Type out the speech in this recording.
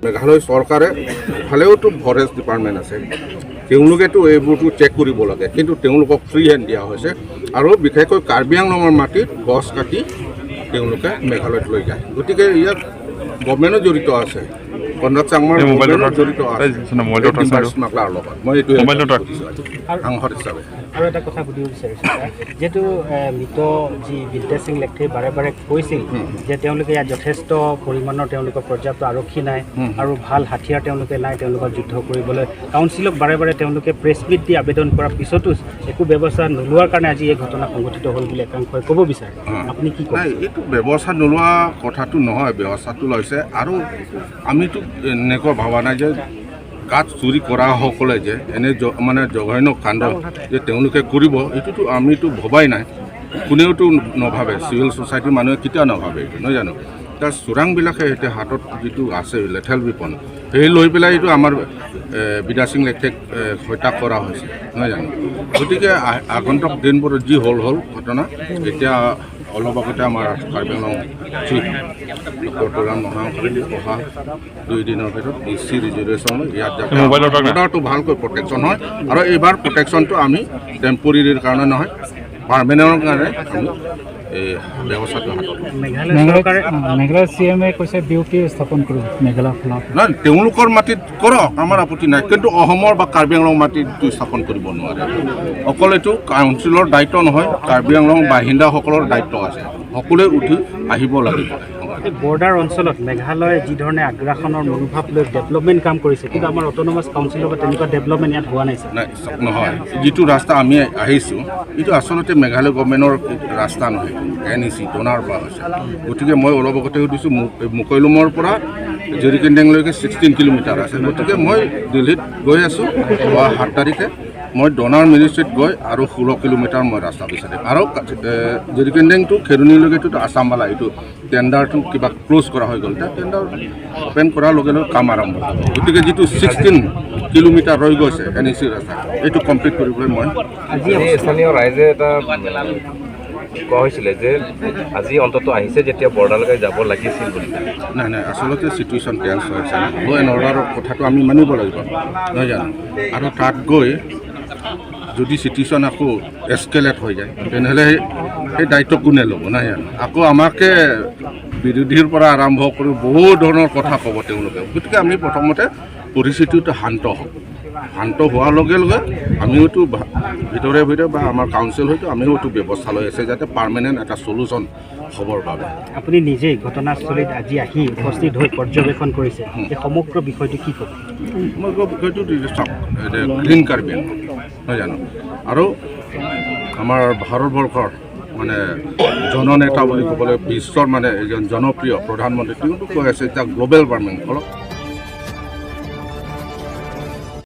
মেঘালয় চৰকাৰে ফালেওতো forest department আছে, তেওঁলোকেতো এইবোৰতো চেক কৰিব লাগে। কিন্তু তেওঁলোকক ফ্ৰী হেণ্ড দিয়া হৈছে আৰু বিশেষকৈ কাৰ্বি আংলঙৰ মাটিত গছ কাটি তেওঁলোকে মেঘালয়ত লৈ যায়। গতিকে ইয়াত গভমেণ্টো জড়িত আছে, কনৰাড চাংমাৰ এই মোবাইলটো গভমেণ্টো জড়িত আছে মোবাইলটো এই টিম্বাৰ স্মাগলাৰৰ লগত। মই এইটোৱে মোবাইলটো ৰাখ। সুধিছোঁ আজি সাংসদ হিচাপে। আৰু এটা কথা সুধিব বিচাৰিছোঁ ছাৰ, যিহেতু মৃত যি বিদ্যা সিং লেখথে বাৰে বাৰে কৈছিল যে তেওঁলোকে ইয়াত যথেষ্ট পৰিমাণৰ তেওঁলোকৰ পৰ্যাপ্ত আৰক্ষী নাই আৰু ভাল হাথিয়াৰ তেওঁলোকে নাই তেওঁলোকক যুদ্ধ কৰিবলৈ। কাউন্সিলক বাৰে বাৰে তেওঁলোকে প্ৰেছ মিট দি আবেদন কৰাৰ পিছতো একো ব্যৱস্থা নোলোৱাৰ কাৰণে আজি এই ঘটনা সংঘটিত হ'ল বুলি একাংশই ক'ব বিচাৰে। আপুনি কি ক'ব? নাই, এইটো ব্যৱস্থা নোলোৱা কথাটো নহয়, ব্যৱস্থাটো লৈছে। আৰু আমিতো এনেকুৱা ভবা নাই যে কাঠ চুৰি কৰাসকলে যে এনে মানে জঘন্য কাণ্ড যে তেওঁলোকে কৰিব, এইটোতো আমিতো ভবাই নাই। কোনেওতো নভাবে, চিভিল ছ'চাইটিৰ মানুহে কেতিয়াও নাভাবে এইটো, নহয় জানো? তাৰ চোৰাংবিলাকে এতিয়া হাতত যিটো আছে লেথেল ৱেপন, সেই লৈ পেলাই এইটো আমাৰ বিদ্যাসিং লেখথেক হত্যা কৰা হৈছে, নহয় জানো? গতিকে আগন্তুক দিনবোৰত যি হ'ল হ'ল ঘটনা। এতিয়া অলপ আগতে আমাৰ কাৰ্বি আংলং চিফ ডক্টৰ তুলিৰাম ৰংহাং অহা 2 দিনৰ ভিতৰত ডি চি ৰিজুলেশ্যন ইয়াত যাতে মোবাইলৰ দৰকাৰ। বৰ্ডাৰটো ভালকৈ প্ৰটেকশ্যন হয় আৰু এইবাৰ প্ৰটেকশ্যনটো আমি টেম্পৰেৰীৰ কাৰণে নহয়, পাৰ্মানেণ্টৰ কাৰণে আমি এই ব্যৱস্থাটো হাতত ল'ম। মেঘালয় মেঘালয় চৰকাৰে মেঘালয় চি এমে কৈছে বিঅ'পি স্থাপন কৰিব মেঘালয় ফালৰ। নহয়, তেওঁলোকৰ মাটিত কৰক, আমাৰ আপত্তি নাই। কিন্তু অসমৰ বা কাৰ্বি আংলং মাটিত স্থাপন কৰিব নোৱাৰে। অকল এইটো কাউন্সিলৰ দায়িত্ব নহয়, কাৰ্বি আংলং বাসিন্দাসকলৰ দায়িত্ব আছে। সকলোৱে উঠি আহিব লাগিব। এই বৰ্ডাৰ অঞ্চলত মেঘালয়ে যি ধৰণে আগ্ৰাসনৰ মনোভাৱ লৈ ডেভেলপমেণ্ট কাম কৰিছে, কিন্তু আমাৰ অট'নমাছ কাউন্সিলৰ পৰা তেনেকুৱা ডেভেলপমেণ্ট ইয়াত হোৱা নাই ছাৰ। নাই, নহয়, যিটো ৰাস্তা আমি আহিছোঁ, এইটো আচলতে মেঘালয় গভমেণ্টৰ ৰাস্তা নহয়, এনইচি ডনাৰ পৰা হৈছে। গতিকে মই অলপ আগতে সুধিছোঁ, মুকৈলুমৰ পৰা জেৰিকেণ্ডেংলৈকে 16 কিলোমিটাৰ আছে। গতিকে মই দিল্লীত গৈ আছোঁ। অহা 7 তাৰিখে মই ডনাৰ মিনিষ্ট্ৰীত গৈ আৰু 16 কিলোমিটাৰ মই ৰাস্তা বিচাৰিম। আৰু জেৰিকেণ্ডেংটো খেৰণিলৈকেতো আছামবালা এইটো টেণ্ডাৰটো কিবা ক্ল'জ কৰা হৈ গ'ল। এতিয়া টেণ্ডাৰ অ'পেন কৰাৰ লগে লগে কাম আৰম্ভ হ'ব। গতিকে যিটো 16 কিলোমিটাৰ ৰৈ গৈছে এনইচি ৰাস্তা, এইটো কমপ্লিট কৰিবলৈ মই আজি আজি স্থানীয় ৰাইজে এটা কোৱা হৈছিলে যে আজি অন্ততঃ আহিছে যেতিয়া বৰ্ডাৰলৈকে যাব লাগিছিল বুলি। নাই নাই, আচলতে চিটুৱেশ্যন টেন্স হৈছে। ল' এণ্ড অৰ্ডাৰৰ কথাটো আমি মানিব লাগিব, নহয় জানো? আৰু তাত গৈ যদি চিটুৱেশ্যন আকৌ এস্কেলেট হৈ যায়, তেনেহ'লে সেই দায়িত্ব কোনে ল'ব, নহয় জানো? আকৌ আমাকে বিৰোধীৰ পৰা আৰম্ভ কৰি বহুত ধৰণৰ কথা ক'ব তেওঁলোকে। গতিকে আমি প্ৰথমতে পৰিস্থিতিটো শান্ত হওক। শান্ত হোৱাৰ লগে লগে আমিওতো ভিতৰে ভিতৰে বা আমাৰ কাউন্সিল হয়তো আমিওতো ব্যৱস্থা লৈ আছে যাতে পাৰ্মানেণ্ট এটা চলুশ্যন হ'বৰ বাবে। আপুনি নিজেই ঘটনাস্থলীত আজি আহি উপস্থিত হৈ পৰ্যবেক্ষণ কৰিছে, এই সমগ্ৰ বিষয়টো কি ক'ব? মই কওঁ বিষয়টো চাওক, গ্ৰীণ কাৰ্বি নহয় জানো? আৰু আমাৰ ভাৰতবৰ্ষৰ মানে জননেতা বুলি ক'বলৈ বিশ্বৰ মানে এজন জনপ্ৰিয় প্ৰধানমন্ত্ৰী, তেওঁতো কৈ আছে এতিয়া গ্ল'বেল ৱাৰ্মিং অলপ